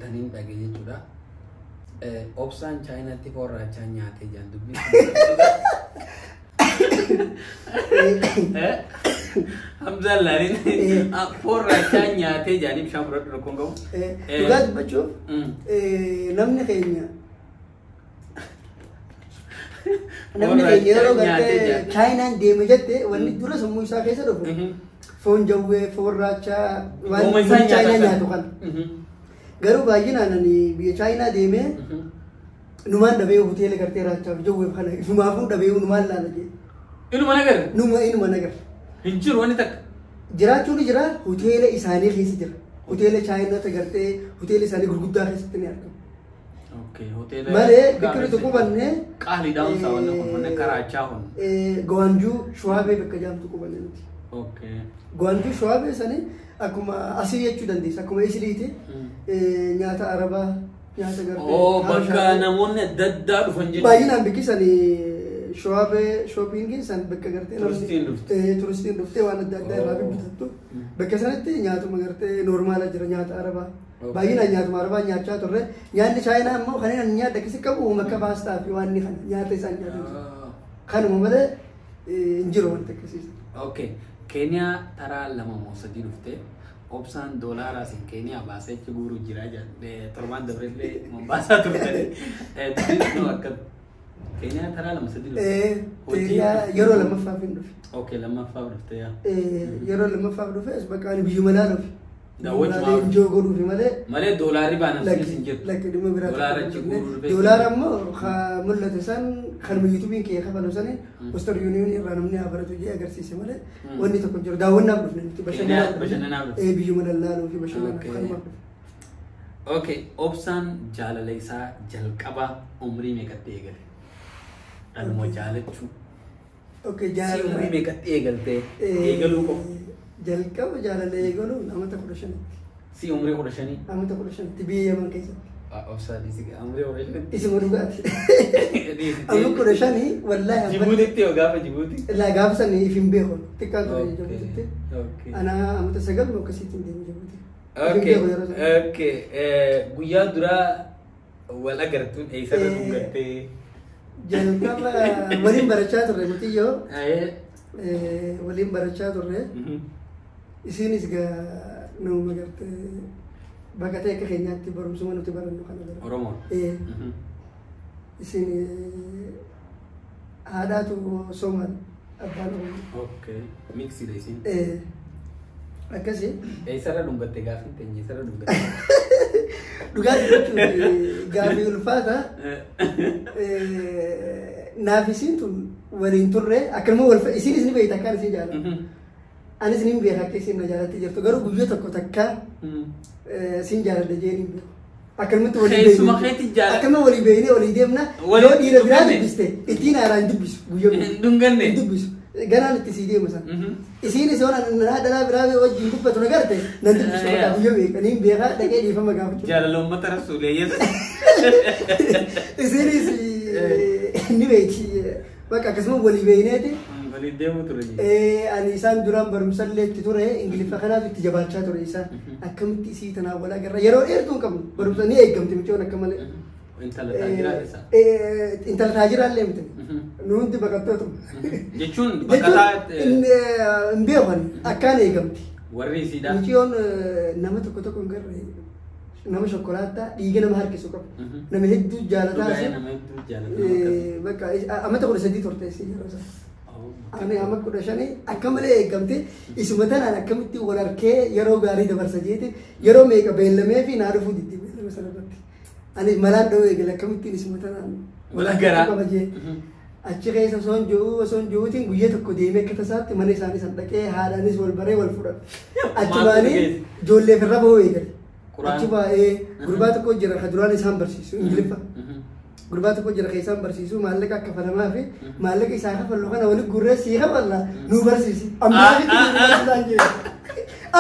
taniin dhagee jechuudha. Obsaan Chaayinaatti foon raachaa nyaatee jiran dubbii. Hamzaan laaliin foon raachaa nyaatee jiranii bishaan fudhadhu rakkoon qabu. Dhugaa dubbachuuf namni keenya yeroo gartee Chaayinaan deeme jette wanni dura sammuu isaa keessa dhufu foon jawwee foon raachaa waan Chaayinaa nyaatu kana. Garuu baay'inaan ani biyya Chaayinaa deemee numaan dhabee hoteela gartee raachaa fi jawwee kana ifumaafuu dhabee numaan laala jee. Inuma nagarre? Inuma nagarre. Hin jiru wanni takka. Jiraachuun ni jira hoteela isaanii keessa jira. Hoteela Chaayinaatti gartee hoteela isaanii gurguddaa keessatti ni argama. Malee bakka nuti qubanne. Qaalii daawunsaa wanni kun wanni akka raachaa kun. Gwaanjuu Shuwaabee bakka jaamtu qubanne nuti. Gwaanjuu Shuwaabee sanii akkuma asii jechuu dandeessa akkuma isiliiti nyaata arabaa nyaata gartee. Bakka namoonni adda addaa dhufan jechuudha. Baay'inaan bikki sanii Shuwaabee shoppingiin san bakka gartee turistiin dhuftee waan adda addaa irraa bitattu bakka sanatti nyaatuma gartee noormaala jira nyaata arabaa. Baay'inaan nyaatuma arabaa nyaachaa turre nyaanni Chaayinaa immoo kan inni nyaata akkasii qabu akka paastaa fi waan kana nyaata isaan nyaatan kanuma malee hin jiru wanti akkasii. Okay. Keeniyaa taraa 2 moo 3 dhuftee Obsaan doolaaraa sin Keeniyaa baasee achi guuruu jira jedhee torbaan dabreellee Mombaasaa turtanii. Dubbiin akka Keeniyaa taraa lama sadii dhufte? Keeniyaa yeroo lammaffaaf hin dhufe. Okay, lammaffaaf dhufte yaa. Yeroo lammaffaaf dhufe as bakka ani biyyuma laaluuf. Daawwachumaaf. Enjoy godhuufi malee. Malee doolaarri baanaaf sinis hin jirtu. Lakki dhimma biraa. Doolaara achi guuruu dhufee. Doolaara immoo mul'ate san kanuma yuutuubiin kee kafalu sani Western Union irraa namni haa baratu jee agarsiise malee wanni tokko hin jiru. Daawwannaaf dhufne nuti bashannanaaf dhufne. Biyyuma lallaaluu fi bashannanaaf kanumaaf dhufne. Okay, Obsaan jaalala isaa jalqaba umrii meeqatti eegale? Dhaluma jaalachuu. Okay, Si jaalala. umrii meeqatti eegaltee? Eegaluu qofa. Jalqaba jaalala eegaluu amata 15tti. Si umrii 15? Amata 15tti biyya Yaman keessatti. Obsaan umrii 15tti. Isuma dhugaati. Amma 15 wallaahi. Jibuutitti yoo gaafa Jibuuti? Laa gaafa san if hin beeku. Xiqqaa ture Jibuutitti. Ana amata 9 akkasitti hin deemu Jibuuti. Okay, okay. Guyyaa duraa wal agartuun eessarra dhungattee? Jalqaba waliin barachaa turre mutiyyoo. Waliin barachaa turre. Isinis nama gartee baqatee akka keenyaatti barumsuma nuti barannu kana bara. Oromoo? Isin haadhaatu Soomaali abbaan Oromoo. Okay, mixiidha isin. Akkasi. Eessarra dhungatte gaafii teenye eessarra dhungatte? Dhugaatii jechuun gaafii ulfaata. Naaf isiin tun waliin turre akkanuma wal isiinis ni beekta akkaan isin jaalladha. Anis ni beeka akka isin na jaalattee jirtu garuu guyyaa tokko takka sin jaaladha jee ni beeku. Akkanumatti walii Keessuma keetti jaalladha. Akkanuma walii beeknee walii deemna. Yoo dhiira biraa dubbiste ittiin haaraan dubbisu guyyaa Hin dhunganne. Hin dubbisu. Ganaan itti sii deema sana. Isiinis yoo dhalaa biraa wajjin dubbatu na garte nan dubbisu guyyaa beeka. Niin beekaa dhaqee dhiifama gaafachuu. Jaalala uummata rasuulee yesu. Isiinis ni beeki. Bakka akkasuma walii beekneeti. Waliin deemuu ture. Ani isaan duraan barumsallee itti ture Ingiliffa kanaaf itti jabaachaa ture isaan. Akkamitti isii tanaan wal agarra yeroo dheertuu hin qabnu barumsa ni eeggamti micoon akka malee. Intala taajiraa isa. Intala taajiraallee miti. Nu hundi baqattoota. Jechuun baqataa. Hin beekan akkaan eegamti. Warri isiidha. Micoon nama tokko tokko hin garre nama shokkolaataa dhiiga nama harkisu qaba. Nama hedduu jaalataa. Nama hedduu jaalataa. Bakka amata 13 turte isii yeroo sana. Ani amma 15 akka malee eegamte isuma tanaan akkamitti wal harkee yeroo gaarii dabarsa jeete yeroo meeqa beellamee fi naa dhufuu diddi beellama sana irratti. Ani malaan dha'uu eegale akkamittiin isuma tanaan wal garaa qaba jee. Achi keessa osoo hin jiruutiin guyyaa tokko deemee akka tasaatti mana isaanii san dhaqee haadhaanis wal baree wal fudhate. Achi baanii ijoollee firra bahuu eegale. Achi baay'ee gurbaa tokko jira kan duraan isaan barsiisu Ingiliffa. Gurbaa tokko jira kan isaan barsiisu maallaqa akka kafalamaa fi maallaqa isaa kafallu kana walitti gurree sii kafalla nu barsiisi.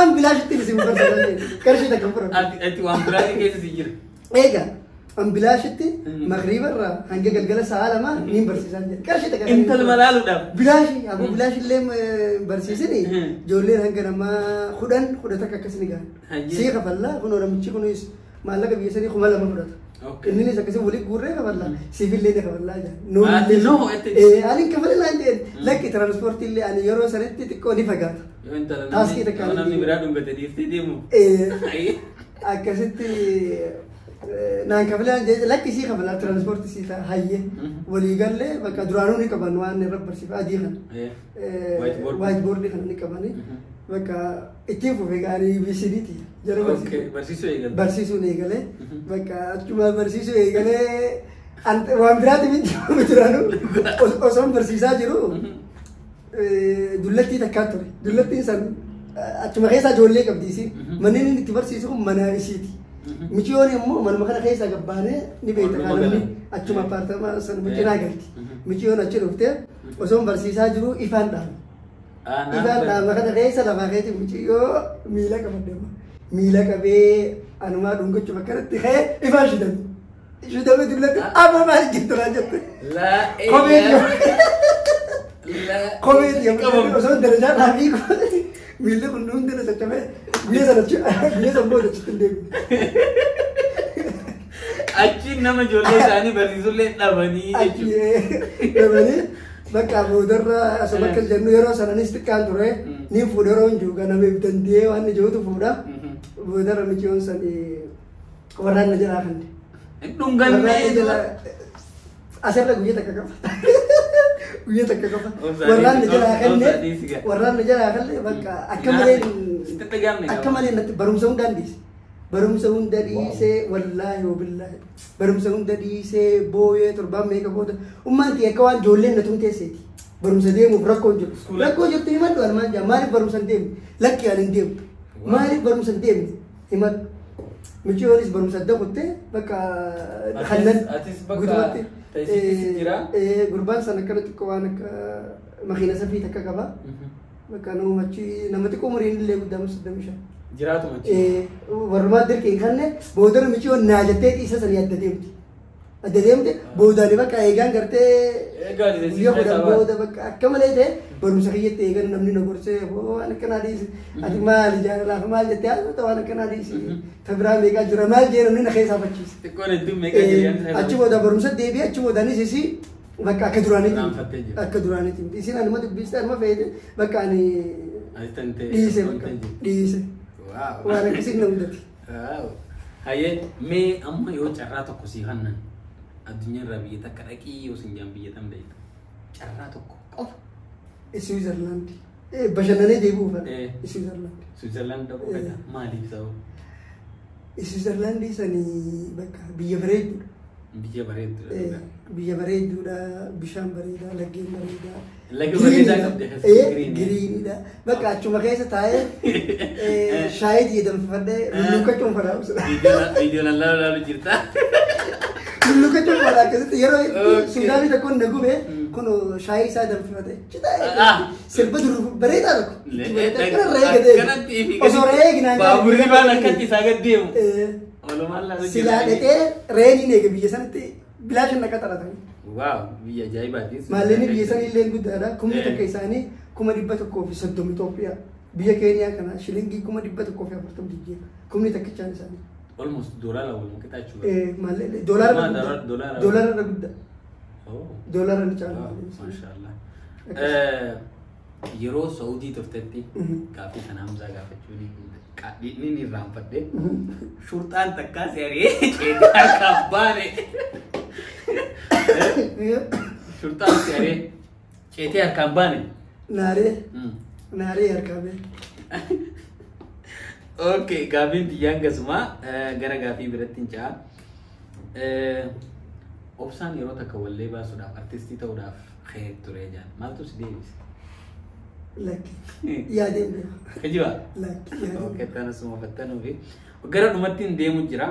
Ambilaashitti isin barsiisan jedhe. Qarshii takka fudhatu. Ati waan biraatii keessa si jira. Egaa ambilaashitti magriibarraa hanga galgala sa'a 2 niin barsiisan jedhe. Qarshii takka. Intala malaaluudhaaf. Bilaashi aboo bilaashi illee barsiisini ijoolleen hanga namaa 10 11 akkas ni gahan. Sii kafallaa kunoo namichi kunis maallaqa biyya sanii 2000 fudhata. Inninis akkasii waliin guurree kafallaa siifillee ni kafallaa jedhan. Ani kafalaa hin jedhan lakki tiraanspoortii illee ani yeroo sanitti xiqqoo ni fagaata. Yoo intala namni biraa dhungate dhiiftee deemu. Akkasitti naan kafalaa hin jedhan lakki sii kafalaa tiraanspoortii sii ta'a hayyee walii gallee bakka duraanuu ni qaban waan irra barsiifa adii kana. Waayit boordii kana ni qabani. Bakka ittiin fufee gaarii BCDti. Jara barsiisuu eegale. Barsiisuun eegalee bakka achuma barsiisuu eegalee waan biraati miti duraanuu osoo barsiisaa jiru dullattii takkaa ture. Dullattiin san achuma keessaa ijoollee qabdi isiin. Manneen inni itti barsiisu kun mana isiiti. Michiyoon immoo manuma kana keessaa gabbaanee ni beekta namni achuma appaartamaa sanuma cinaa galti. Michiyoon achi dhuftee osoo barsiisaa jiru ifaan dhaame. Ifaan dhaama kana keessa lafaa keetti michiyyoo miila qabadde. Miila qabee anumaa dhungachuuf akkanatti ka'ee ifaan shidame. Shidame dullatti amma maal jirtu naan jette. Kophee dhiyaatu osoo darajaa dhaabii miilli kun hundi na caccabee guyyaa sana guyyaa sana booda achitti hin deebine. Achiin nama ijoollee isaanii barsiisullee dhabanii jechuudha. Dhabanii bakka boodarra asuma akkas jennu yeroo sananis xiqqaan ture ni fuudha yeroo hin jiru ganama danda'ee waan ijootu fuudha. Boodarra michiyoon sanii warraan na jalaa kanne. Dhungannee. Asirra guyyaa takka qaba. Guyyaa takka qaba. Warraan na jalaa kanne warraan na jalaa kanne bakka akka malee akka malee natti barumsa hundaan dhiise. Barumsa hunda dhiisee, wallaahi wabillaahi, barumsa hunda dhiisee booyee. Torbaan meeqa booda ummaan ta'e akka waan ijoolleen na tumteesseeti. Barumsa deemuuf rakkoo hin jiru. Rakkoo jirtu himadhu almaan jaa, maaliif barumsa hin deemne? Lakki, ani hin deemu. Maaliif barumsa hin deemne? Himadhu. Michiyoonis barumsa adda kuttee bakka kannan guutumatti. Gurbaan sana akkana xiqqoo waan akka makiina safii takka qaba. Bakka nama achi nama xiqqoo umuriin illee guddaa 35. Jiraatuma achi. Warrumaa dirqiin kanne boodara michiyoon naa jettee isa sanii adda deemti. Adda deemte boodaan bakka eegaan gartee guyyaa 10 booda bakka akka malee ta'e barumsa kiyyatti eegan namni na gorsee, waan akkanaa dhiisi. Ati maali jaalalaaf maal jettee haasofta, waan akkanaa dhiisi. Ta biraa meeqaa jira maal jee namni na keessaa fachiise. Xiqqoon hedduun meeqaa jira. Achi booda barumsa deebi'ee, achi boodaanis isii bakka akka duraanitti akka duraanitti isin anuma dubbiste anuma feete bakka ani dhiise, bakka dhiise. Waan akkasiin na mudate. Hayyee, mee amma yoo carraa tokko sii kennan, addunyaa irraa biyya takka dhaqii yoo sin jaan, biyya tam beekta? Carraa tokko qofa. Switzerland. Bashannanee deebi'uu fedha. Switzerland. Switzerland dhaquu fedha. Maaliif sababa? Switzerland sanii bakka biyya bareedduudha. Biyya bareedduudha. Biyya bareedduudha, bishaan bareedaa, laggeen bareedaa. Laga bareedaa qabdi. Greenidha. Bakka achuma keessa taa'ee shaayii danfifadhee lulluuqqachuun fadhaa. Viidiyoo lallaalu laalu jirta. Lulluuqqachuun fadhaa akkasitti yeroo Suudaanii tokkoon na gube kun shaayii isaa danfifate. Sirba dur bareedaa tokko. Osoo re'ee eegnaan. Baaburri baan akkatti isaa gad deemu. Walumaan laalu. Silaa dhaqee reeniin eege biyya sanatti bilaashin na qaxaratanii. Waaw, biyya ajaa'ibaati. Maallaqni biyya sanii illee guddaadha. Kumni takka isaanii 130,000 Itoophiyaa. Biyya Keeniyaa kana shilingii 140,000 jijjiira. Kumni takkichaan isaanii. Almost doolaara wal qixa jechuudha. Maallaqni doolaara guddaa. Doolaara guddaa. Doolaara ni caala. Maashaallah. Yeroo Saudii turtetti gaaffii kana Hamzaa gaafachuu ni irraanfadhe. Shurxaan takkaa si ari'ee ceetee harkaaf baane. Shurxaan si ari'ee ceetee harkaan baane. Naaree. Naaree harkaa bee. Okay, gaaffiin tiyyaan gasumaa gara gaaffii biratti hin ce'a. Obsaan yeroo takka wallee baasuudhaaf, artistii ta'uudhaaf ka'ee ture jaan. Maaltu si deebise? Lakki. Yaadeen beeka. Kijibaa? Lakki, yaadeen. Okay, tana suma fattanuufi. Gara dhumatti hin deemu jira.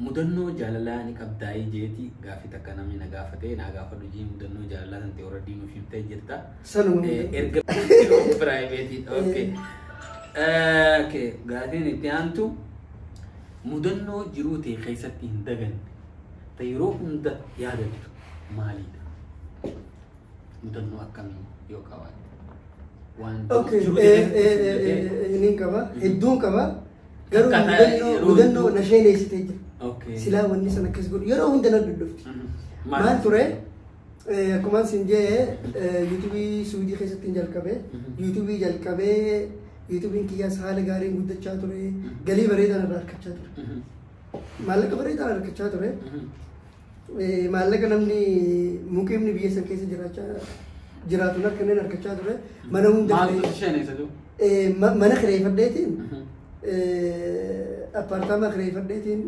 Mudannoo jaalalaa ni qabdaa'ee jeeti gaaffii takka namni na gaafate naa gaafadhu jee, mudannoo jaalalaa san ta'e already nuuf himtee jirta. Sanuma. Erga private. Okay. Okay, gaaffiin itti aantu mudannoo jiruu ta'e keessatti hin daganne ta yeroo hunda yaadattu maalidha? Mudannoo akkamii yoo qabaatte? Waan Okay, jiruu ta'e keessatti nin qaba. Hedduun qaba. Garuu Akkaataa mudannoo yeroo mudannoo na sheeneessitee jira. Okay. Silaa wanni sana akkas godhu yeroo hunda na duddufti. Maal ture? Akkuma sin jee YouTubeii Suudii keessatti hin jalqabe. YouTubeii jalqabee YouTubeiin kiyyaas haala gaariin guddachaa ture. Galii bareedaan irraa argachaa ture. Maallaqa bareedaan argachaa ture. Maallaqa namni muqiimni biyya san keessa jiraachaa jiraatu kanneen argachaa ture. Mana hunda Maaltu si sheeneessa jiru? Mana kireeffadheetiin, apartaamaa kireeffadheetiin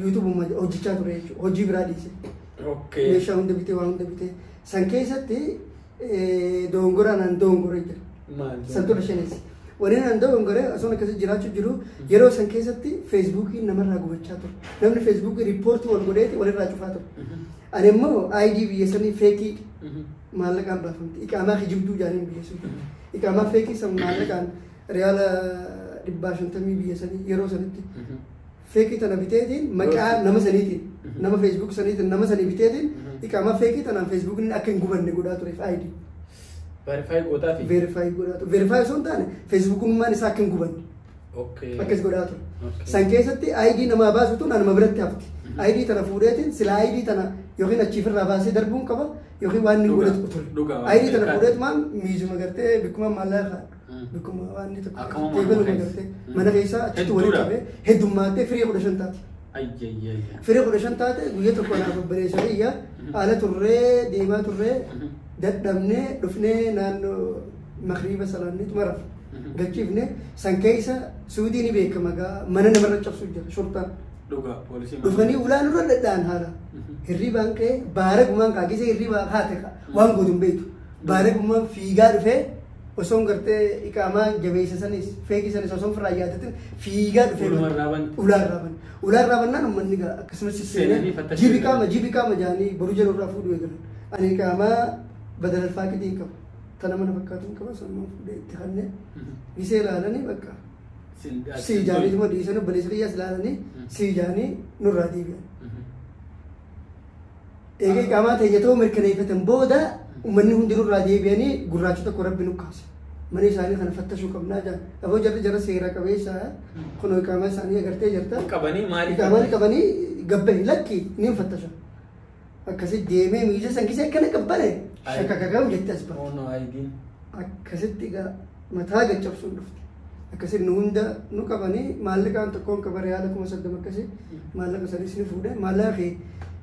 YouTubeuma hojjechaa ture jechuudha. Hojii biraa dhiise. Okay. Meeshaa hunda bitee, waan hunda bitee. San keessatti dogongora naan dogongoree jira. Maal? Santu shaneessi. Wani naan dogongoree osoo akkasii jiraachuu jiru yeroo san keessatti Facebookiin namarraa gubachaa ture. Namni Facebookii reportii wal godheeti walirraa cufaa ture. Ani immoo ID biyya sanii fakeii maallaqaan baafamti. Iqaamaa kijibduu jaaniin biyya sun. Iqaamaa fakeii san maallaqaan riyaala 150 biyya sanii yeroo sanitti. Fakeii tana biteetiin maqaa nama saniitiin, nama Facebook saniitiin, nama sanii biteetiin iqaamaa fakeii tanaan Facebookiin akka hin gubanne godhaa tureef ID. Verify gootaa fi? Verify godhaa ture. Verify osoo hin taane Facebookummaan isaa akka hin gubanne. Okay. Akkas godhaa ture. Okay. San keessatti ID namaa baasutu anuma biratti hafti. ID tana fuudheetiin sila ID tana yookiin achiifirraa baasee darbuun qaba yookiin waan inni Dhugaa. godhatu ture. Dhugaa, waan ID tana beekaa. fuudheetumaan miizuma gartee bikkuma maallaqa bikkuma waan inni tokko Akkuma mana teebiluma keessa. gartee mana keessa achitti walitti Hedduudha. qabee heddummaatee firii 15 taati. Ayyayya. Firii 15 taate guyyaa tokko naaf obboleessa kiyya haala turree deemaa turree dadhabnee dhufnee naannoo makriiba salaanneetu maraaf gachiifne san keessa Suudii ni beekama gaa mana namarra cabsuu jira shurtaan. Dhugaa poolisii. Dhufanii ulaa nurra dhadhaan haala. Hirribaan ka'ee baara gumaan kaa gisee hirribaa haate kaa waan gootu hin beektu. Baara gumaan fiigaa dhufee osoon gartee iqaamaa jabeessa sanis feegii sanis osoon ofirraa yaadatin fiigaa dhufee. Ulumarraa bante. Ulaarraa banne. Ulaarraa bannaan uummanni gaa akkasumas Seenanii seenee fattashuu jibi eegalan. qaama jibi qaama jaanii boruu jedhu irraa fuudhuu eegalan. Ani iqaamaa badal alfaaqitii hin qabu. Tana mana fakkaatu hin qaba sanumaan fuudhee itti kannee gisee ilaalanii bakka. Si jaanii immoo dhiisanii obboleessa kiyyaas ilaalanii si jaanii nurraa deebi'an. Egaa iqaamaa teenya ta'uu mirkaneeffatan booda uummanni hundi nurraa deebi'anii gurraacha tokko rabbi nu kaase. Mana isaanii kana fattashuu qabnaa jaan. Afoo jarri jara seera qabeessa kunoo iqaamaa isaanii agartee jirta. Qabanii maaliif? Iqaamaa qabanii gabbaye lakki ni fattasha. Akkasi deemee miila san kisee akkana qabbane shakakakam jette as baate. Oh no, ID'n. Akkasitti egaa mataa gaccabsuun dhufte. Akkasitti nu hunda nu qabanii maallaqaan tokkoon qaba riyaala 30,000 akkasii maallaqa sanis ni fuudhe maallaqa kee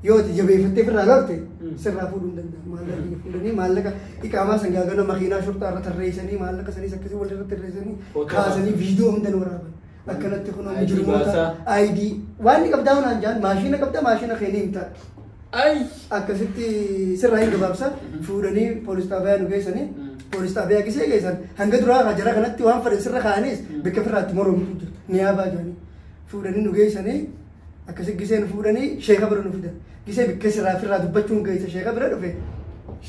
yoo ati jabeeffattee ofirraa lorte sirraa fuudhuu hin danda'amu. Maallaqa kee fuudhanii maallaqa iqaamaa san gaagana makiinaa shurxaa irra tarreessanii maallaqa sanis akkasii walirra tarreessanii Footoo kaasanii viidiyoo hunda nu waraaban. Akkanatti kunoo ID mujrimoota baasaa. ID waan inni qabdaa hunaan jaan maashina qabdaa maashina kee ni himtaa. Ay! Akkasitti sirraa hin gabaabsa fuudhanii poolis xaabiyaa nu geessanii poolis xaabiyaa gisee geessan hanga duraa jara kanatti waan fedhan sirra kaa'anis bakka firraatti moromtu jira ni yaabaa jiranii fuudhanii nu geessanii akkasi gisee nu fuudhanii sheeka bira nu fidan gisee bakka sirraa firraa dubbachuun geessa sheeka bira dhufe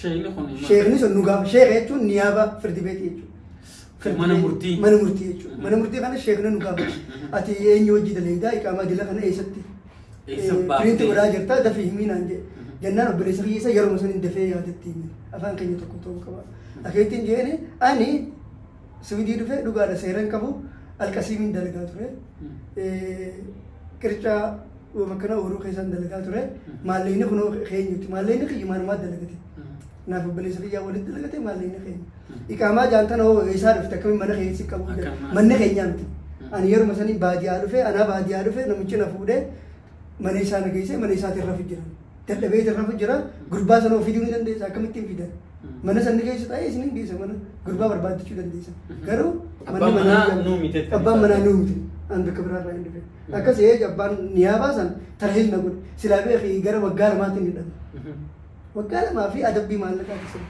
Sheekni kun maal? sheekni sun nu gaafa sheeka jechuun ni yaabaa firdi beetii jechuudha. Mana murtii. Mana murtii jechuudha. Mana murtii kana sheekni nu gaafa ati eenyu hojii dalagaa iqaamaa dila kana eessatti Eessa baaftee? Piriinti godhaa jirta dafii himii naan jedhe. Jennaan obboleessa kiyya isa yeroo san hin dafee yaadatti himi. Afaan keenya tokko ta'uu qaba. Akkeettiin jeeni ani Suudii dhufe dhugaadha seera hin qabu alqasiimiin dalagaa ture. Qircaa akkana ooluu keessaan dalagaa ture. Maallaqni kunoo keenyuti. Maallaqni kiyya maanumaa dalagate. Naaf obboleessa kiyyaa walitti dalagate maallaqni keenya. Iqaamaa jaantana hoo eessaa dhufte akkamiin mana keessa qabu Akkam maal? manni keenyaa miti. Ani yeruma sanii baadiyyaa dhufe anaa baadiyyaa dhufe namichi na fuudhee mana isaa na geesse mana isaatiin rafu jira. Dadhabee rafu jira gurbaa sana fiduu ni dandeessa akkamittiin fidan. Mana sanni keessa taa'ee isin hin geessa mana gurbaa barbaaddachuu dandeessa. Garuu Abbaan manaa nuu miti jettanii Abbaan manaa nuu miti. An bakka biraarraa hin dhufe. Akkas ee abbaan niyaabaa san tarheel na godhe. Silaa beekii gara waggaa lamaatiin hidhame. Waggaa lamaa fi adabbii maallaqaa keessatti.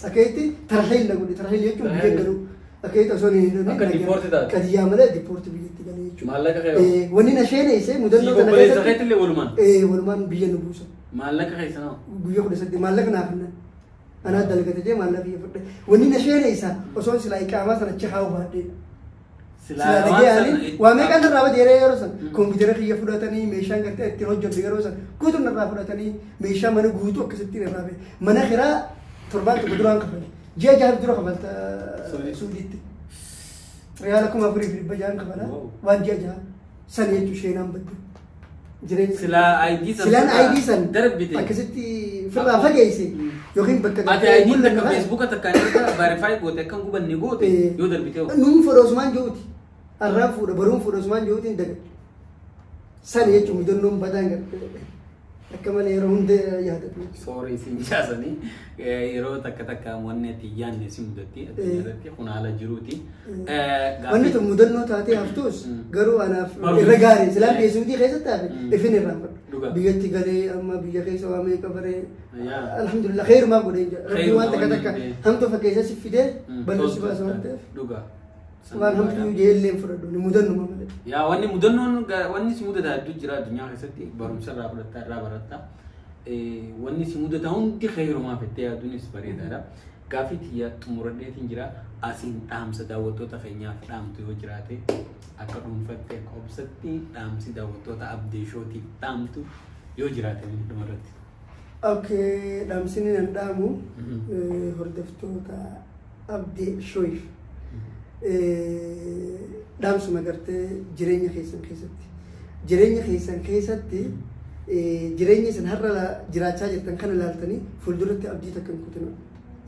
Akkayitti tarheel na godhe. Tarheel jechuun biyya galuu. Akkayitti osoo hin hidhamin. Akka dipoorti taate. Qadiyyaa malee dipoorti biyyatti galee jechuudha. Maallaqa kee Wanni na sheeneesse mudannoo Si kana obboleessa keetillee walumaan? Walumaan biyya nu buusan. Maallaqa keessa noo? Guyyaa 18 maallaqa naaf hinnan. Anaa dalagate jee maallaqa kiyya fudhe. Wanni na sheeneessa osoo silaa iqaamaa sana achi haa'u baadheedha. Silaa dhagee ani waa meeqaan narraa bade yeroo san kompiitara kiyya fudhatanii meeshaan gartee ittiin hojjetu yeroo san guutuu narraa fudhatanii meeshaa mana guutuu akkasittiin irraa ba'e. Mana kiraa torbaan tokko duraan kafale. Ji'a jahaaf dura kafalta Suudiitti. Riyaala 4,600 kafala waan ji'a jaha san jechuun sheenaan badde. Jireenya. Silaa ID san Silaan ID san darbite. akkasitti firraa fageesse yookiin bakka Ati ID takka Facebooka takkaan erga verify goote akkan gubanne goote yoo darbite hoo? Nuun fuudha Osmaan Jooti. Arraan fuudha baruun fuudha Osmaan Jootiin dagadhe. San jechuun mudannoon badaan gartee akka malee yeroo hunda yaadatu. Soorii siin jaasanii yeroo takka takka wanni ati yaadne si mudatti addunyaa irratti kun haala jiruuti. Wanni tun mudannoo taatee haftus garuu anaaf irra gaarii silaan biyya Suudii keessatti hafe ifin irraan fadhu. Biyyatti galee amma biyya keessa waa meeqa baree alhamdulillah khairumaaf godhee jira. Rabbi waan takka takka hamtuu fakkeessa si fidee bal'uu si baasa waan ta'eef. Dhugaa. Waan hamtuu jeellee hin fudhadhu ni mudannuma malee. Yaa wanni mudannoon wanni si mudata hedduu jira addunyaa keessatti barumsa irraa fudhattaa irraa barattaa. Wanni si mudata hundi khairumaaf jettee yaaduunis bareedaadha. Gaaffii tiyya xumuradheetiin jira. Asiin dhaamsa daawwattoota keenyaaf dhaamtu yoo jiraate akka dhuunfaatti akka obsatti dhaamsi daawwattoota Abdii Shootiif dhaamtu yoo jiraate dhumarratti. Okay, dhaamsini nan dhaamu hordoftoota Abdii Shooyiif. Dhaamsuma gartee jireenya keessan keessatti. Jireenya keessan keessatti jireenya isin har'a jiraachaa jirtan kana ilaaltanii fuulduratti abdii takka hin kutina.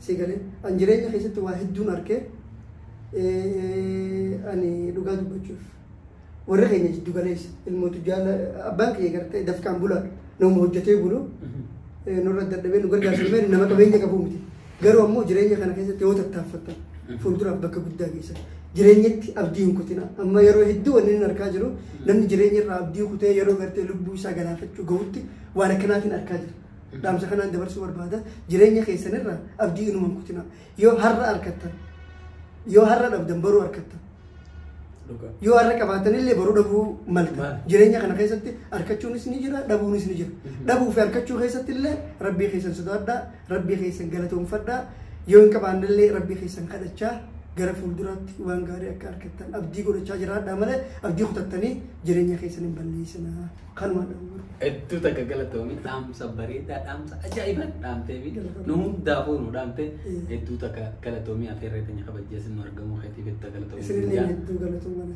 Si galee an jireenya keessatti waa hedduun arkee ani dhugaa dubbachuuf Warri keenya jiddu galeessa ilmootu jaala abbaan kiyya gartee dafqaan bulaa nama hojjetee bulu nurra dadhabee nu gargaarsa malee nama qabeenya qabu miti. Garuu ammoo jireenya kana keessatti yoo tattaaffattan fuulduraaf bakka guddaa geessa. Jireenyatti abdii hin kutina. Amma yeroo hedduu wanni inni argaa jiru namni jireenya irraa abdii kutee yeroo gartee lubbuu isaa galaafachuu gahutti waan akkanaatiin argaa jira. Dhaamsa kanaan dabarsuu barbaada. Jireenya keessanirraa abdii inuma hin kutina. Yoo har'a argattan, yoo har'a dhabdan boruu argattan. Yoo har'a qabaatan illee boruu dhabuu malta. Jireenya kana keessatti argachuunis ni jira, dhabuunis ni jira. Dhabuu fi argachuu keessatti illee rabbii keessan sodaadhaa, rabbii keessan galatoonfadhaa. Yoo hin qabaanne illee rabbii keessan kadhachaa gara fuulduraatti waan gaarii akka argattan abdii godhachaa jiraadhaa malee abdii kutattanii jireenya keessan hin balleessinaa. Kanuma dhabu. Hedduu takka galatoomii dhaamsa bareedaa dhaamsa ajaa'ibaa dhaamtee fi nu hundaafuu nu dhaamte hedduu takka galatoomii afeerree teenya kabajjeessin nu argamuu keetiif hedduu galatoomii. Isinillee hedduu galatoomaa.